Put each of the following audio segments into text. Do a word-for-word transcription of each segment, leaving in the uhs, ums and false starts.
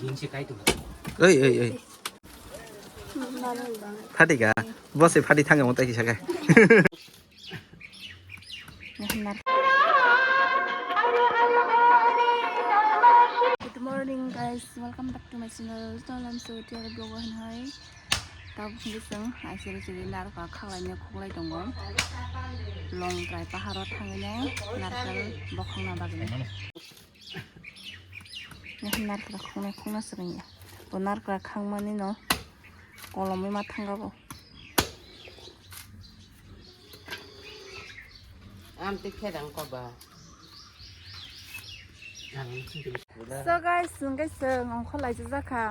Oi, oi, oi. Phati ka? Bo se phati thang mo tai kisa khe. Good morning, guys. Welcome back to my channel. Tonight I'm so tired, vlog o hinhai. Tabuk hinwi chwng aisiri siri narwkha khaklaina khuklai tongo. Longtrai paharo thangwino narwkha bokhokna bagwi. Narwkha khoknai khokna swrwngya. Bo narwkha khangmani no kolomwi ma thangkha bo. Amtwi khe rang koba. So guys, chwng khe chwng ongkhor laijak jakha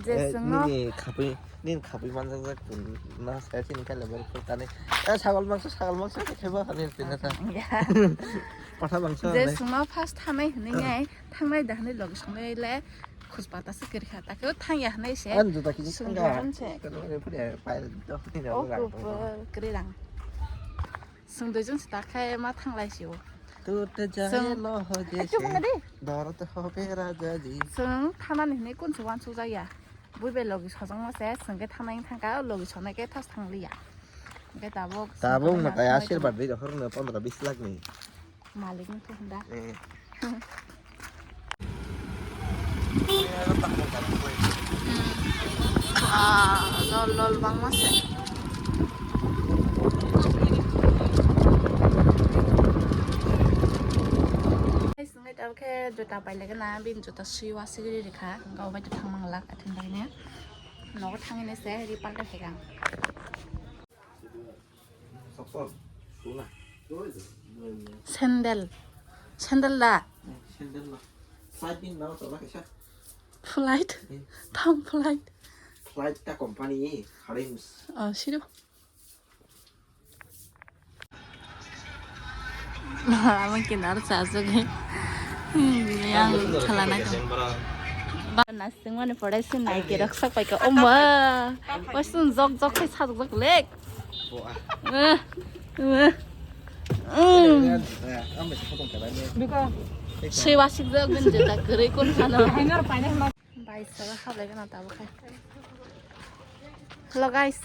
je chwngno nini khapwi, nini khapwi manjak jak na saya chini kale bari khutani. Eh, sagol mangso, sagol mangso khe kheba hani pina ta. Patha mangso je chwngno first thanai hwnwi nai thangnai da hwnwi logi songnai le khuspata se kwrwi kha ta khe thangya hwnwi se. An juta kiji chwng thangya. Dojon se. Kano re puri pai do hwnwi o rang. Kubur kwrwi rang. Chwng dojon se ta khe ma thanglai se o. Tu te jai lo ho je se. Dorot hobe raja ji. Chwng thanani hwnwi kun se uansuk jakya. Bui bai logi sojongma se, chwng khe thanai thangkha, logi sonai khe thas thangliya. Hwnkhe tabuk tabuk na kaya ashirbad bai rohor no pondro bis lakh ni. Malik ni thuk da. Eh. Ah, lol, lol, bangma se. Guys, ngai tabuk khe juta pailai gana, bini juta sui wa sigiri rikha, hwnkhe obo bai thang mang lak, athun bai ne. Nogo thangwi ne se ri palta khaikha. Sandal. Sandal da? Sandal no. Flight ni nang chwla kaisa. Flight? Eh. Thang flight. Flight ta company, Harims. Oh, siro. Amo kinar chajagwi. Yang khalana ka. Ba nasing mani pore sin nai ke raksak pai ka. Oma. Wasun jok jok khai sajak jok lek. Eh, eh. Mm. Sui wasik jok ben jeta kwrwi kun khana. Bai sara khablai gana tabo khai. Hello guys.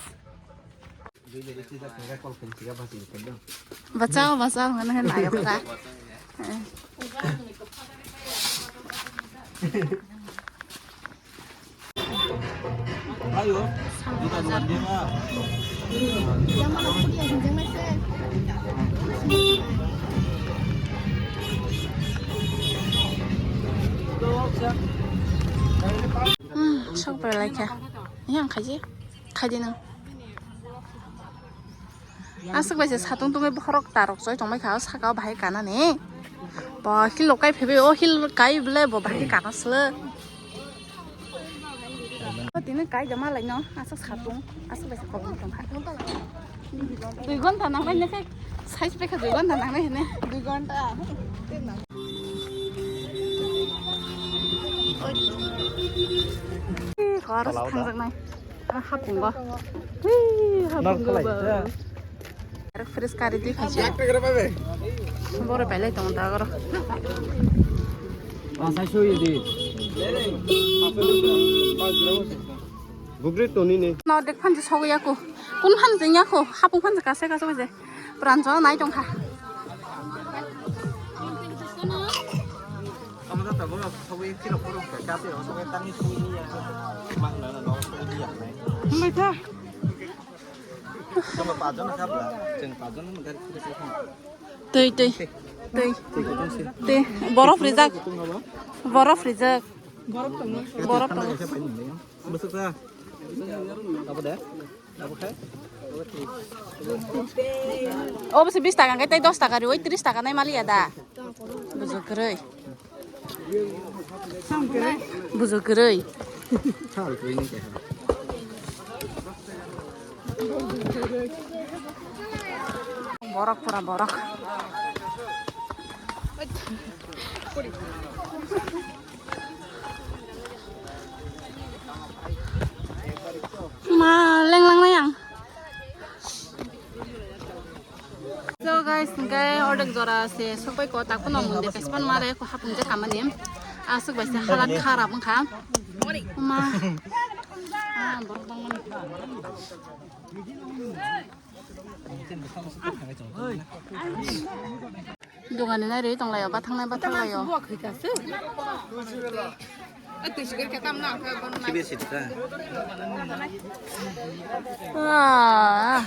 Bachao, bachao, ngana hai nayo kha. Ayo. Hmm, sok bai lai kha. Yang khaji, khaji nang. Aswk bai se satung tungwi bokhorok tarok choi tongbai kha, o saka o bahai kanani. Bo hill o kai phaibai, o hill kai bwle bo bahai kana swlw. O tini kai da malai no, aswk satung, aswk bai se kolom tongkha. Dui ghonta nangnai hwnkhe, size bai kha dui ghonta nangnai hwnkhe. Dui ghonta. Ih, kok aro thangjaknai. Ah, hapungo. Ih, hapungo ba. Fresh kari di khaji. Bore pailai tongo da oro. Bugre toni ne. No dek phanji sogwi yaku. Kun phanji yaku. Hapung phanji kase kase bai je. Pranjo nai tongkha. Twi, twi. Twi. Twi. Borof rijak. Borof rijak. Borof tongo. Obo se bis taka hwnkhe tei dos taka riui tris taka nai maliya da. Bujo kwrwi. Bujo kwrwi. Borok pura borok. Ma lenglang nai ang. So guys, hingke ordek jora se sokpai ko, tak pono mungde kaisa mare ko hapung je kamani. Aswk bai se halat kharap wngkha. Ma. Ah, borok tongmani. Dogani nai rwi tonglaio, bathangnai bathanglai o. Ah.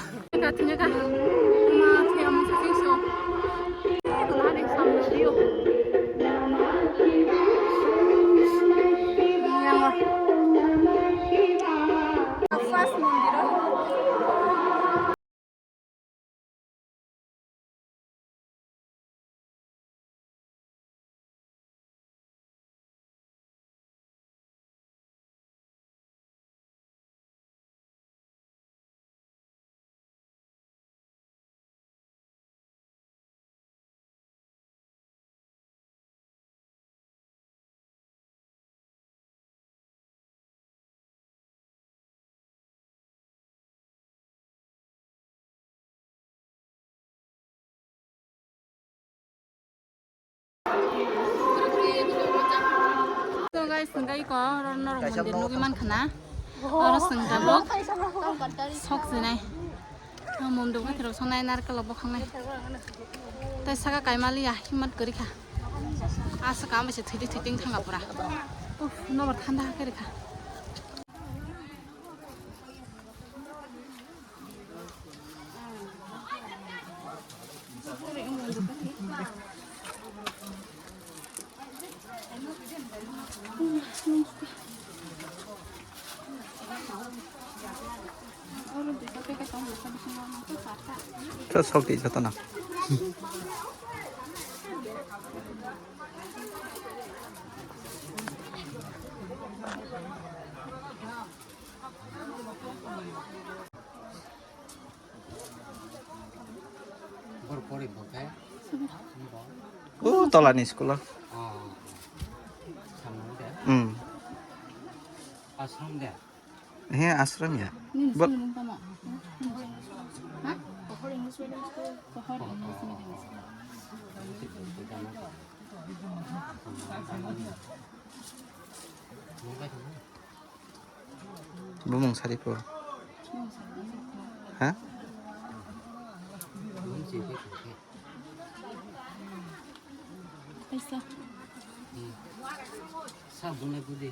So guys, hwnkhe iko oro norok mondir nugwi mankha na. Oro chwng tabuk sok sinai. Mondok bathai rok songnai narikol rok bokhangnai. Tai saka kaimaliya himat kwrwi kha. Aswk ang bai se thwitwi thwitwi thangkha pura. Uff, nobar thanda khe rikha. Tha sok di jotono. Bor pori bo khe? O tolani school o. Oh. Samung de? Hmm. Ashram de? He, ashram ya. Nini school nung tamo? Ha? Pohor English medium school. Pohor English medium school. Bumung sari po. Ha? Kaisa. Sa bune gudi.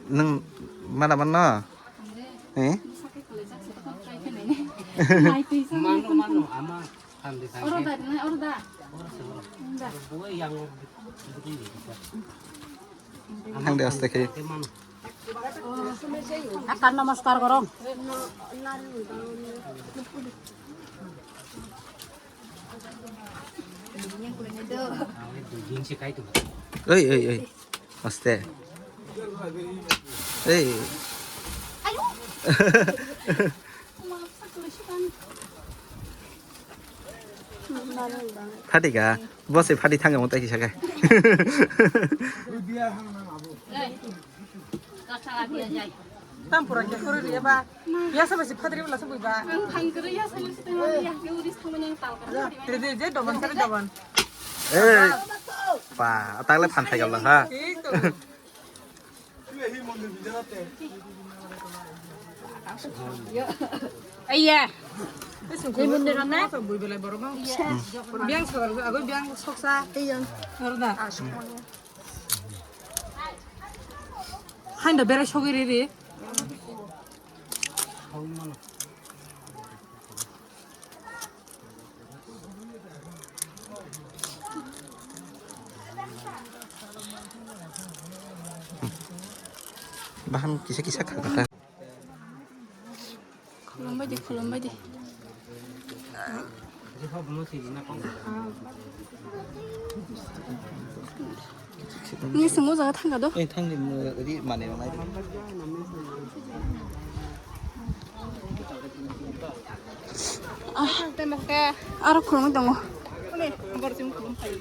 Nwng mana manno? Eh? Mano, mano, ama hande hande. Oro da, oro da. Oro se oro. Da. Bo yang. Hande aste khe. Mano. Akan namaskar gorong. Oi, oi, oi. Aste. Ei. Phatika, bo se phati thangya mo tai kisa khe. Tam pura khe khoro riya ba. Ya sa basi phadri bla sa bui ba. Ang thang kre ya sa lu siteng ya ke uris thang yang tal kre. Tre de je doban sari doban. Eh. Pa, atak le phan thai gabla ha. Ei to. Aiya. Ei sung ko bui belai borok ma. Biang sa agoi biang soksa. Ei yang. Oro da. Haino berai sogwi riri. Bahan kisa kisa kha kha. Khulumbai di, khulumbai di. Ni sung o jaga thangkha do? Eh, thang di, mo, ri, mane, mane. Ah. Aro khulumwi tongo.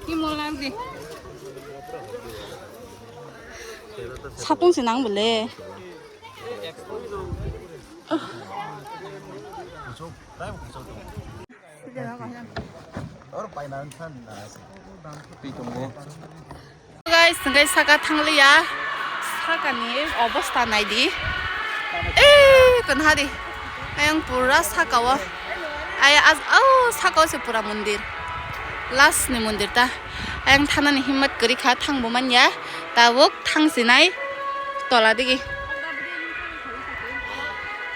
Ki molam di. Satung se nang bole. Guys, hwnkhe saka thangliya, sakani obostha naidi. Eh, kanha di. Ayang pura saka o. Ay, as, oh, saka o se pura mondir. Last ni mondir ta. Ayang thanani himmat kwrwi kha, thangbo manya. Tabuk thangsinai tola digi.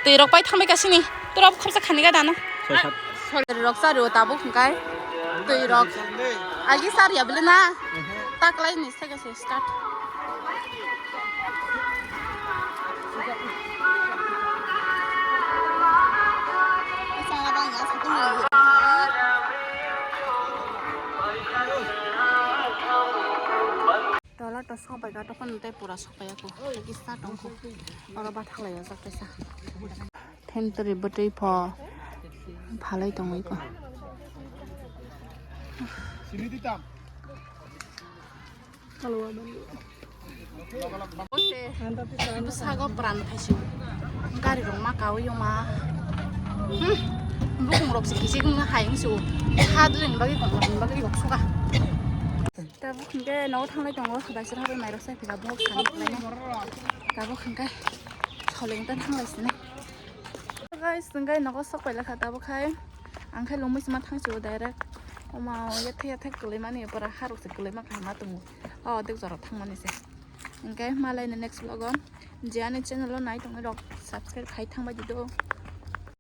Twi rok pai thangbai kasini. Tura khorsa khani ga dano. Twi rok sari o tabuk hwnkhe. Twi rok. Agi sari ya bile na. Taklai ni. Start. Tola to sobai ga tokon tei pura sobai ako. Kisa tongko. Oro ba thalai o jak kaisa. Thentwrwi bwtwi pho phalai tongwi ko. Bwsago pran thaisio. Gari rok ma kawi yoma. Hmm. Bukung rok se kisi kung hai wng sio. Ha dwleng bagwi kong rok bagwi rok suka. Tabuk hwnkhe nogo thanglai tongo. Baisor habai mairok sai phila bok sani khlainai. Tabuk hwnkhe soleng ta thanglai sinai. Guys, chwng gai nogo sok pailakha tabuk khai. Ang khai lungmui sima thang sio direct. Oma, yathai yathai kwlwi mani pura harok se kwlwi mankha ma tongo. O dek jora thang mani se. Hwnkhe malai ni next vlog o je ani channel o nai tongwi rok subscribe khai thang bai di do.